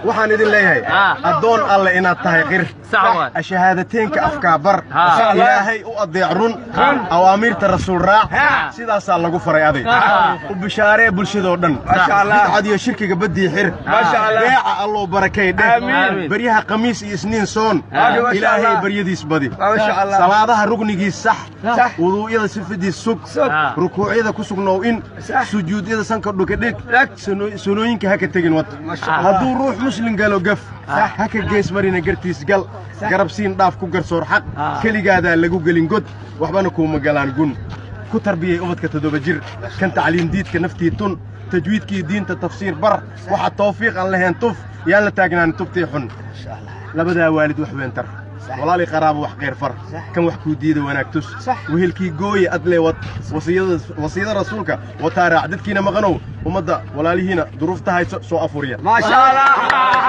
Waxaan idin leeyahay, addoon Alle inaad tahay qir, shahaadateynka afkaabar, Ilaahay u adeec run, awaamiirta Rasuul raac, sidaasaa lagu faray aday. U bishaaree bulshadoo dhan bidcad iyo shirkiga baddii xir, beeca Alloo barakay dheh, beryaha Khamiis iyo Isniin soon, Ilaahay baryadiis badi, salaadaha rugnigiis sax, wuduu'yada sifadiis sug, rukuucyada ku sugnow, in sujuudyada sanka dhuka dhig, sunooyinka ha ka tegin wad. Hadduu ruux Muslim galo gaf, ha ka gees marina, gartiis gal, garabsiin dhaaf, ku garsoor xaq, keligaadaa lagu gelin god, waxbana kuuma galaan gun. Ku tarbiyey ubadka 7 jir kan tacliim diidka naftii tun, tajwiidkii diinta tafsiir bar, waxa tawfiiq aan lahayn tuf, yaan la taagnaan tubtii xun. Labadaa waalid wax weyn tar, walaalii qaraabo wax khayr far, kan wax kuu diida wanaag tus, wehelkii gooye adlee wad, wasiyada Rasuulka wataa raac. Dadkiina maqanow, ummadda walaalihiina duruufta hayso soo afuriya. Maasha Allah.